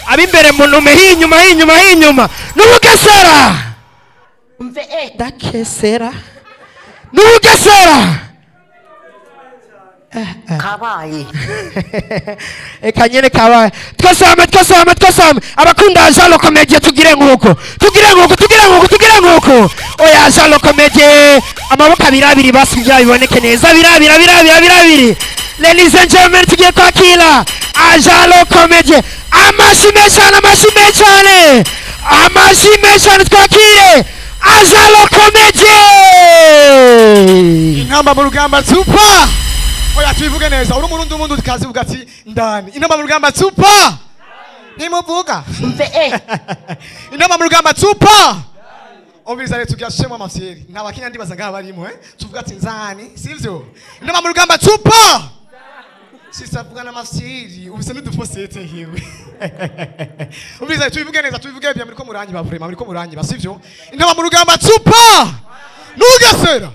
Abimbere munume hinyuma hinyuma hinyuma. Nubugesera. Umve eh. Ndakesera. Nubugesera. Kabaye. Eka nyene kabaye. Twasame twasame twasame. Abakunda Jean Comedie tugire nkuko. Tugire nkuko tugire nkuko tugire nkuko. Oya Jean Comedie amaboko abiri abiri basi kugira biboneke neza birabira birabira birabiri. Ladies and gentlemen tugiye kwakira Jean Comedie. Amashyi cyane amashyi cyane. Amashyi cyane twakire Jean Comedie. Intamba mu rugamba super. Oya tubivuge neza uri umurundi umundi ukazivuga ati ndani intamba mu rugamba super ntimuvuga Umve eh. Intamba mu rugamba super umviriza rero tugashemwa amafyeri nta bakenya ndibaza ngaha barimo tuvuga ati nzani sivyo intamba mu rugamba super sisa vuga n'amafyeri ubise n'udufosete hiwe umviriza tubivuge neza tubivuge bya muriko muranyiba vraiment muriko muranyiba sivyo intamba mu rugamba super nugesera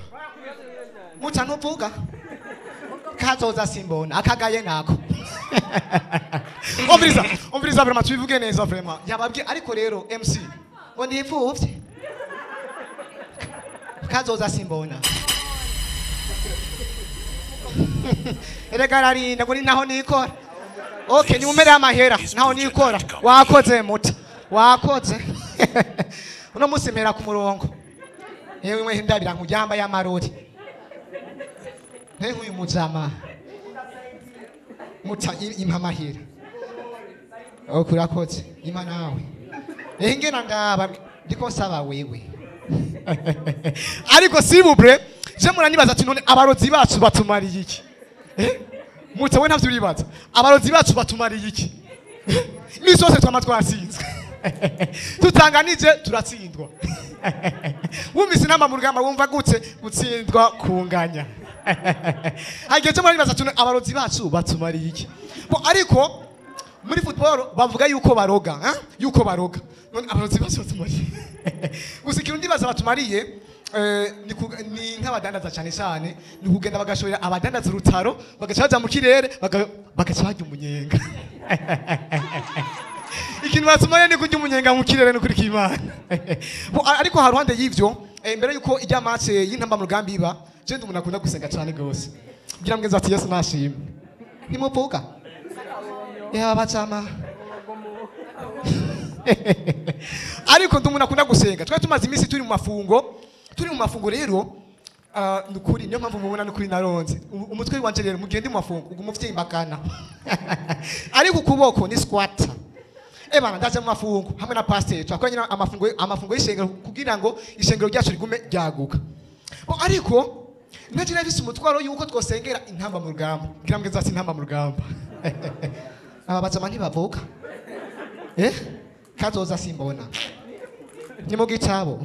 muca ntuvuga kazoza simbona akagaye nako umviriza umviriza vraiment tubivuge neza vraiment yababwiye ariko rero MC ngo ndipfuvye kazoza simbona erega ararinda ngo ni naho nikora okay ni mumere amahera naho nikora wakoze muta wakoze uno musi mpera ku murongo yewe mwe ndabira nkujyamba y'amarori nkuyu muzama muta impa amahera okurakoze impa nawe ingena ndaba ndiko nsaba wewe ariko sibubre je muranyibaza ati none abarozi bacu batumariye iki muta we ntavyo uribaza abarozi bacu batumariye iki imisi yose twama twatsinzwe tutanganije turatsindwa wumvise inama mu rugamba wumva gute gutsindwa kunganya hagiye muranibaza ati abarozi bacu batumariye iki bo ariko muri football bavuga yuko baroga yuko baroga none abarozi bacu batumariye gusa ikintu ndibaza batumariye ni nk'abadandaza cyane cyane ni kugenda bagashorera abadandaza urutaro bagaca baja mu kirere bagaca barya umunyenga ikintu batumariye ni kurya umunyenga mu kirere no kuri kimana ariko haruhande y'ivyo mbere yuko ijya match y'intamba mu rugamba iba je ndi umuntu akunda gusenga cyane gose kugira mgenzi ati Yesu nashimwe ntimuvuga yaba bacama ariko ndi umuntu akunda gusenga twari tumaze iminsi turi mu mafungo rero nukuri niyo mpamvu mubona nukuri naronze umutwe wanje rero mugende mu mafungo uguma uvyimbagana ariko ukuboko ni squat ebana ndaje mu mafungo hamwe na pasteur twakoranye amafungo y'ishengero kugira ngo ishengero ryacu rigume ryaguka ariko naje nafise umutwaro yuko twosengera intamba mu rugamba kugira mgenzi ati intamba mu rugamba aba bazama ntibavuka kazoza simbona ni mu gitabo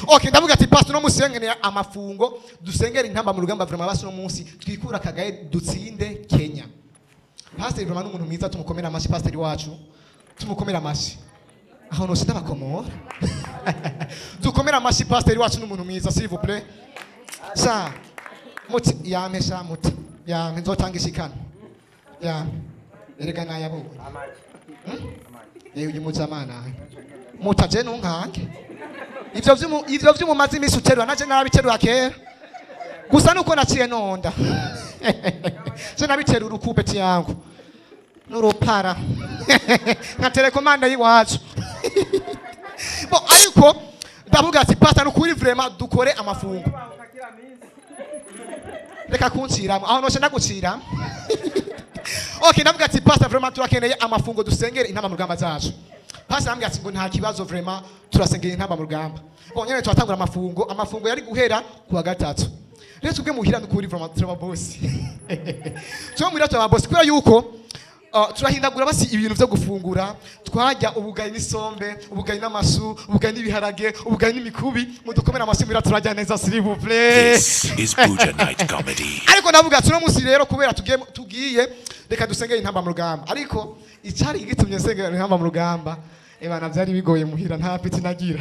okay ndavuga ati pastor no musengere amafungo dusengera intamba mu rugamba vraiment basi no munsi twikura kagaye dutsinde Kenya pastor vraiment n'umuntu mwiza tumukomera amashi pastor wacu tumukomera amashi aho no sitabakomora dukomera amashi pastor wacu n'umuntu mwiza s'il vous plaît sa muti yame sa muti yame nzotanga ishikano yame erega nayabonye yewe uyu muzamana mutaje nunkange ivyo vy'umumazi imisi uterura naje narabiterura kera gusa nuko naciye nonda je nabiterura urukupeti yangu n'urupara nka telekomanda y'iwacu bo ariko ndavuga ati pastor nukuri vraiment dukore amafungo reka kunciramo aho noshe ndaguciramo okay ndavuga ati pastor vraiment turakeneye amafungo dusengere intamba mu rugamba zacu pastor ambwira ati ngo nta kibazo vraiment turasengera intamba mu rugamba bon nyene twatangura amafungo yari guhera kuwa gatatu rero tubwe muhira nukuri vraiment turaba boss cyo muhira turaba boss kubera yuko turahindagura basi ibintu vyo gufungura twajya ubugayi n'isombe ubugayi n'amasu ubugayi n'ibiharage ubugayi n'imikubi mudukomera amasi muhira turajya neza s'il vous plaît. This is Buja Night Comedy. Ariko ndavuga ati no musi rero kubera tugiye reka dusengere intamba mu rugamba ariko icari gitumye nsengera intamba mu rugamba ebana byari bigoye muhira nta piti nagira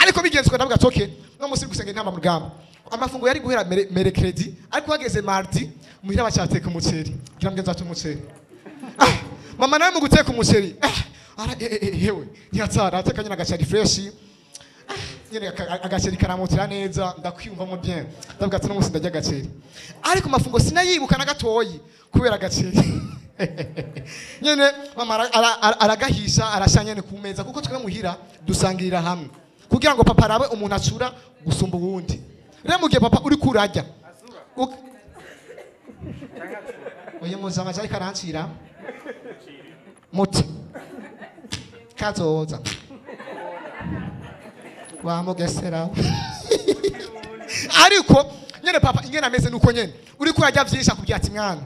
ariko bigenzwe ndavuga ati okay no musi gusengera intamba mu rugamba amafungo yari guhera mercredi ariko hageze mardi muhira bacateka umuceri kugira ngo nzate umuceri Mama nawe mu guteka umuceri ara hewe ntiyatsara ateka nyine agaceri fresh nyine agaceri karamutira neza ndakwiyumvamo bien ndavuga ati n'umunsi ndarya agaceri ariko mafungo sinayibuka na gatoyi kubera agaceri nyene mama aragahisha arasha nyene ku meza kuko twe muhira dusangirira hamwe kugira ngo papa arabe umuntu acura gusumba uwundi. Rero mu gihe papa uri kurarya oye muzama cyari karancira muti kazoza wamugesera ariko nyene papa ingene ameze nuko nyene uri kurarya vyinshi akubwira ati mwana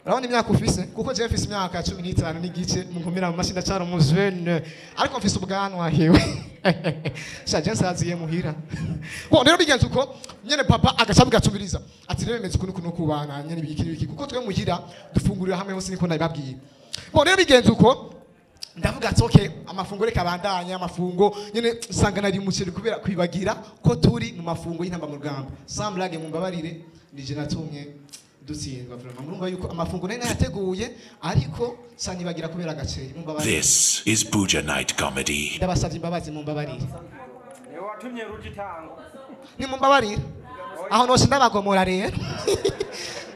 urabona imyaka ufise kuko je mfise imyaka 15 n'igice munkomera mu mashini cyaro mu jeune ariko mfise ubwanwa hewe sha je nsaziye muhira. Bon rero bigenze uko nyene papa agacabuga tumiriza ati rero bimeze ukuntu kuno kubana nyene ibiki ibiki kuko twe muhira dufungurira hamwe hose niko ndabibabwiye. Bon rero bigenze uko ndavuga ati okay amafungo reka bandanye amafungo nyene sanga nari umuceri kubera kwibagira ko turi mu mafungo y'intamba mu rugamba sans blague mumbabarire nije natumye dutsindwa vraiment murumva yuko amafungo nari nayateguye ariko sanibagira kubera agaceri mumbabarire. This is Buja Night Comedy. Ndabasavye imbabazi mumbabarire. Ni watumye rugitango. Ni mumbabarire. Aho nose ndabagomora rero.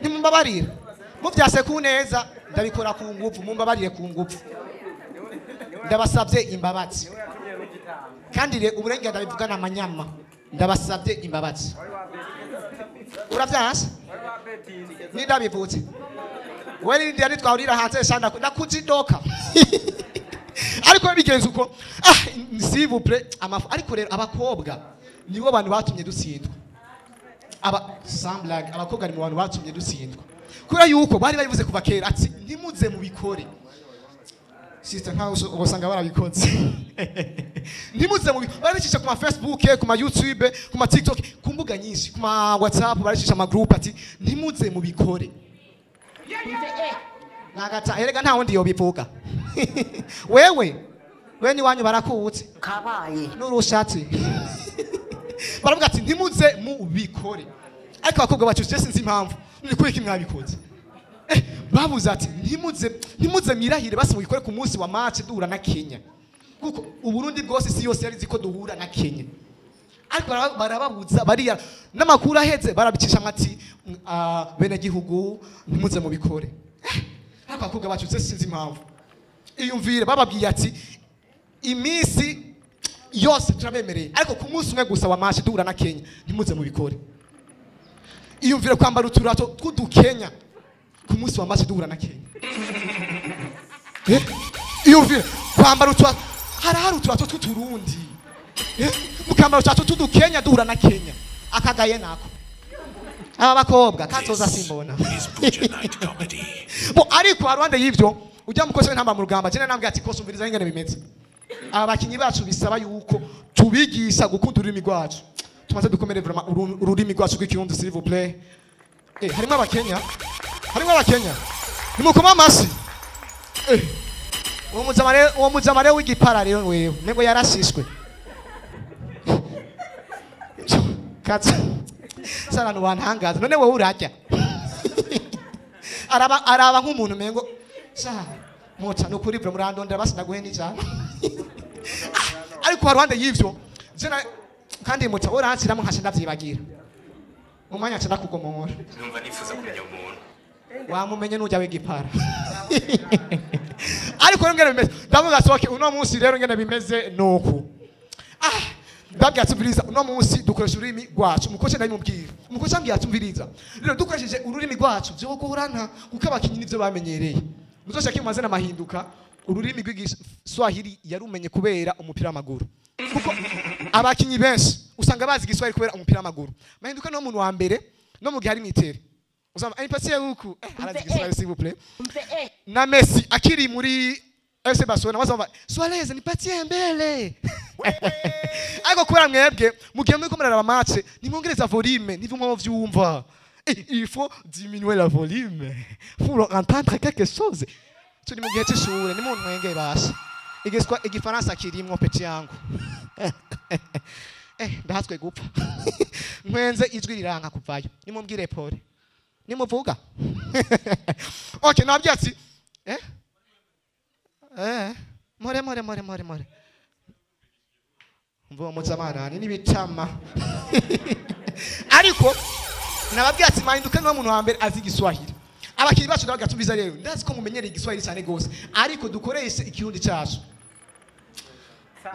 Ni mumbabarire. Muvyase ku neza ndabikora ku nguvu mumbabarire ku nguvu. Ndabasavye imbabazi. Kandi re uburengera ndabivugana amanyama. Ndabasavye imbabazi. Uravyanse? Nindabivutse. Wewe ndiye nitwahurira hanze sanda ndakuzidoka. Ariko bigenze uko s'il vous plaît amafu ariko rero abakobwa nibo bantu batumye dutsindwa. Aba sans blague abakobwa ni mu bantu batumye dutsindwa. Kubera yuko bari babivuze kuva kera ati ntimuze mubikore. Sister nkaho usanga barabikoze. Ntimuze mu baricisha ku ma Facebook, ku ma YouTube, ku ma TikTok, ku mbuga nyinshi, ku ma WhatsApp baricisha ama group ati ntimuze mubikore. Nagata erega nta wundi yobivuga. Wewe we ni wanyu barakutse. Kabaye. N'urushatsi. Baravuga ati ntimuze mubikore. Ariko abakobwa bacu je sinzi impamvu. Ni kuki mwabikoze? Babuze ati ntimuze mirahire basi mubikore ku munsi wa match duhura na Kenya. Kuko Uburundi bwose si yose yari ziko duhura na Kenya. Ariko barababuza bariya n'amakuru aheze barabicisha amati bene gihugu ntimuze mubikore. Ariko abakobwa bacu je sinzi impamvu. Iyumvire bababwiye ati iminsi yose turabemereye ariko ku munsi umwe gusa wa match duhura na Kenya ntimuze mubikore. Iyumvire kwambara uturato tw'udukenya ku munsi wa match duhura na Kenya. Iyumvire kwambara uturato harahari uturato tw'uturundi. Mukambara uturato tw'udukenya duhura na Kenya. Akagaye nako. Aba bakobwa kazoza simbona. This is Buja Night Comedy. Bo ariko haruhande y'ivyo ujya mukozi w'intamba mu rugamba je nambwiye ati kose umviriza ingene bimeze. Aba bakinyi bacu bisaba yuko tubigisha gukunda ururimi rwacu. Tumaze dukomere vraiment ururimi rwacu rw'ikirundi s'il vous plaît. Harimo abakenya. Harimo abakenya. Nimukoma amasi. Uwo muzamare w'igipara rero wewe nego yarashishwe. Katsa. Sarano wantangaza none wowe urarya. Araba nk'umuntu mengo sha mota no kuri bro murandondera basi ndaguhe n'ijana. Ariko haruhande y'ivyo je kandi mota oransiramo nkasha ndavyibagira. Umwanya aca ndakugomora. Numva nifuza kumenya umuntu. Wamumenye nujya w'igipara. Ariko rero ngene bimeze ndavuga ati okay uno munsi rero ngene bimeze nuku. Ndabwira ati umviriza uno munsi dukoresha ururimi rwacu umukozi ndabimubwira. Umukozi ambwira ati umviriza rero dukoresheje ururimi rwacu byo guhorana kuko abakinyi nivyo bamenyereye. Muzoshaka imaze namahinduka ururimi rw'igiswahili yarumenye kubera umupira w'amaguru. Kuko abakinyi benshi usanga bazi igiswahili kubera umupira w'amaguru. Mahinduka no muntu wa mbere no mu gihe ari mwitere. Uzama anipatie huku arazi igiswahili s'il vous plaît. Na Messi akiri muri FC Barcelona wazamba Suarez nipatie mbele. Ariko kubera mwebwe mugiye muri ko muraraba match nimwongereza volume nivyo vyumva. Il faut diminuer la volume pour entendre quelque chose. Turi mu gihe cy'ishure ni muntu mwenge basha. Igiswa igifaransa kirimwo petit yangu. Ndahatswe gupfa. Mwenze ijwi riranka kuvayo. Nimumbwire pole. Nimuvuga. Okay nabwiye ati More more more more more. Mvuga muzamana ni nibitama. Ariko nababwiye ati Mahinduka niwe muntu wa mbere azi Igiswahili. Abakinyi bacu ndabagatubiza rero ndazi ko mumenyereye Igiswahili cyane gose, ariko dukoreshe ikirundi cyacu.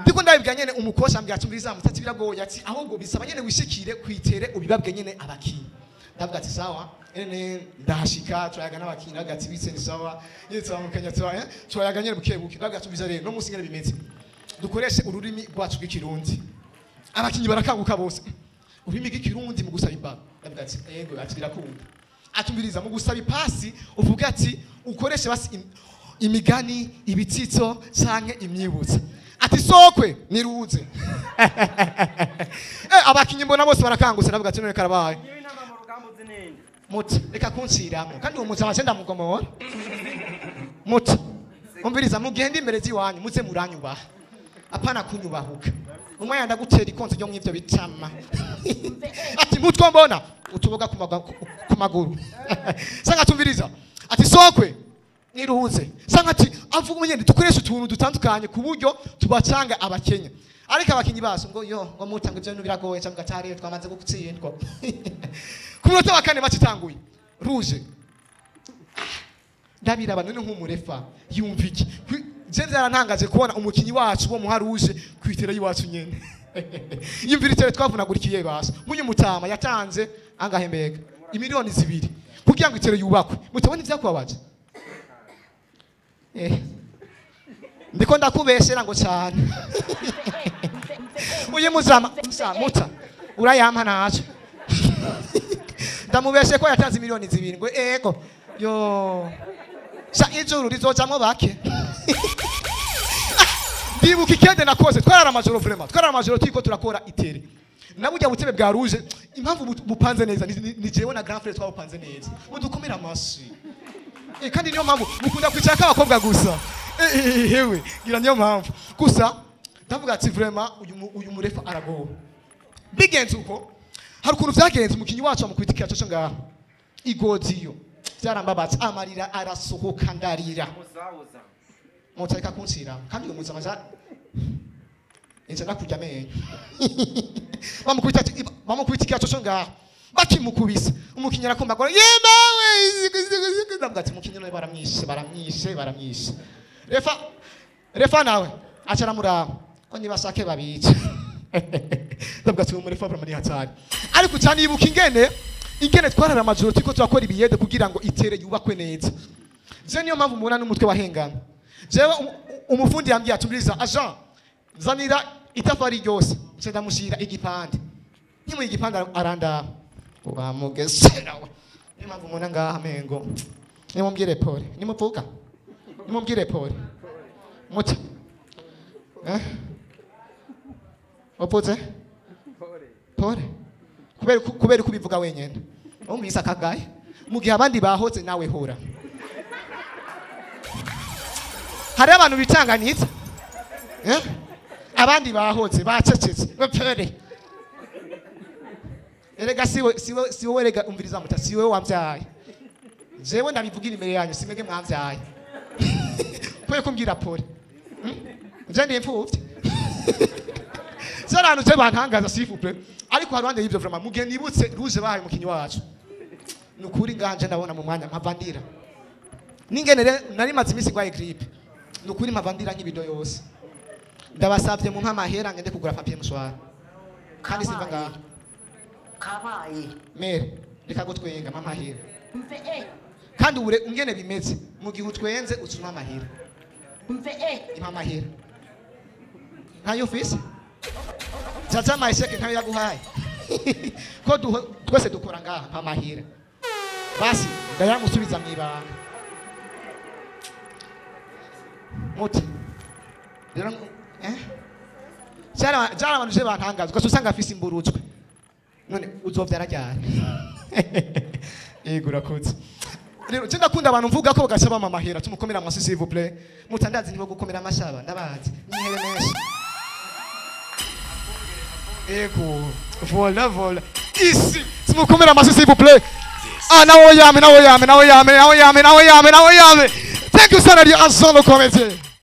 Ndiko ndabibwa nyene umukosha ambwira ati umviriza mutati biragoye, ati ahubwo bisaba nyene wishikire kwitere ubibabwe nyene abakinyi. Ndavuga ati sawa, ene ndahashika turayaga n'abakinyi, ndavuga ati bitse ni sawa, nyene turamukanya turayaga nyene buke buke. Ndavuga ati umviriza rero no munsi nyene bimeze, dukoreshe ururimi rwacu rw'ikirundi. Abakinyi barakanguka bose, ururimi rw'ikirundi mu gusaba ibaba. Ndavuga ati yego, ati birakunda. Atumviriza mu gusaba ipasi uvuga ati ukoreshe basi imigani, ibitsitso canke imyibutso. Ati sokwe niruze. Abakinyi mbona bose barakangutse, ndavuga ati none karabaye. Muti reka kunsiramo kandi uwo mutama senda mugomora. Muti umviriza mugende imbere ziwanyu muze muranyubaha, apana kunyubahuka. Umwana ndagutera ikonse ryo mwivyo bitama. Ati mutwo mbona utuboga ku maguru. Sanga tumviriza ati sokwe niruhuze. Sanga ati avuga umunyende dukoresha utuntu dutandukanye ku buryo tubacanga abakenya. Ariko abakinyi baso ngo yo ngo mutanga ivyo bintu biragoye cyangwa gatare twamaze gutsindwa. Ku munota wa kane bacitanguye rouge. Ndabiraba none nk'umurefa yumva iki? Je byarantangaje kubona umukinyi wacu wo muha rouge kwitera yiwacu nyene. Yumvira itere twavunagurikiye basa. Munyu mutama yatanze angahe mbega? Imiliyoni 2 kugira ngo itere yubakwe. Mutabona ivyakubabaje? Ndiko ndakubeshera ngo cyane. Uye muzama muta urayampa naco. Ndamubeshe ko yatanze miliyoni 2 ngo ego yo sa ijuru rizojamwo bake. Ndibuka ikende nakoze twarara amajoro vraiment, twarara amajoro turiko turakora itere. Nabujya butebe bwa rouge impamvu bupanze neza ni jewe na grand frère twabupanze neza. Mudukomera amasi. Kandi niyo mpamvu mukunda kwicara abakobwa gusa. Hewe ngira niyo mpamvu gusa ndavuga ati vraiment uyu murefa aragowe. Bigenze uko hari ukuntu vyagenze umukinyi wacu amukwitikira cyo ngaho igodiyo byarambabatse amarira arasohoka ndarira. Mutareka kunsira kandi uyu muzama inza ndakurya amenyo. Bamukwitikira cyo ngaho bakimukubise umukinyi arakomba ngo yemawe. Ndavuga ati umukinyi nawe baramwishe baramwishe baramwishe. Refa nawe acara muraba ko nibasake babica. Ndavuga ati umurefa vraiment ni hatari. Ariko cyane ibuka ingene twarara amajoro turiko turakora ibiyede kugira ngo itere yubakwe neza. Je niyo mpamvu mubona n'umutwe wahengana. Jewe umufundi yambwiye ati agent nzanira itafari ryose nce ndamushira igipande. Nkimuye igipande arandaba wamugesera we. Niyo mpamvu mubona ngaha mengo nimubwire pole, nimuvuga nimubwire pole muta opoze pole kubera kubivuga wenyene umvise akagaye mu gihe abandi bahoze nawe hora. Hari abantu bitanganitse abandi bahoze bacecetse pole. Erega siwe erega umviriza muta siwe wamvyaye. Jewe ndabivugira imbere yanyu simege mwamvyaye. Kubera kumbwira pole. Je ndi imfuvye. Zara hantu je bantangaza s'il vous plaît. Ariko haruhande y'ivyo vraiment mugihe nibutse rouge bahaye umukinyi wacu. Nukuri nganje ndabona mu mwanya mpavandira. Ningene nari maze imisi gwaye grippe. Nukuri mpavandira nk'ibido yose. Ndabasavye mu mpamahera ngende kugura papier mouchoir. Kandi simva ngaha. Kabaye. Mere reka gutwenga mpamahera. Kandi ure ungene bimeze mu gihe utwenze utsuma amahera. Impamahera. Ntayo ufise? Zaza maiseke ntayo yaguhaye. Ko twese dukora ngaha mpamahera. Basi ndayamusubiza mwibanga. Muti. Rero Jara abantu je bantangaza ugasanga afise imburutswe. None uzovyara ryari? Yego urakoze. Rero je ndakunda abantu mvuga ko bagaca bampa amahera tumukomera amasi s'il vous plaît. Mutandazi nibo gukomera amashaba ndabazi. Nihere menshi. Ego, voilà voilà. Ici, tumukomera amasi s'il vous plaît. Ah nawe yame nawe yame nawe yame nawe yame nawe yame nawe yame. Thank you sana di Azon le comédien.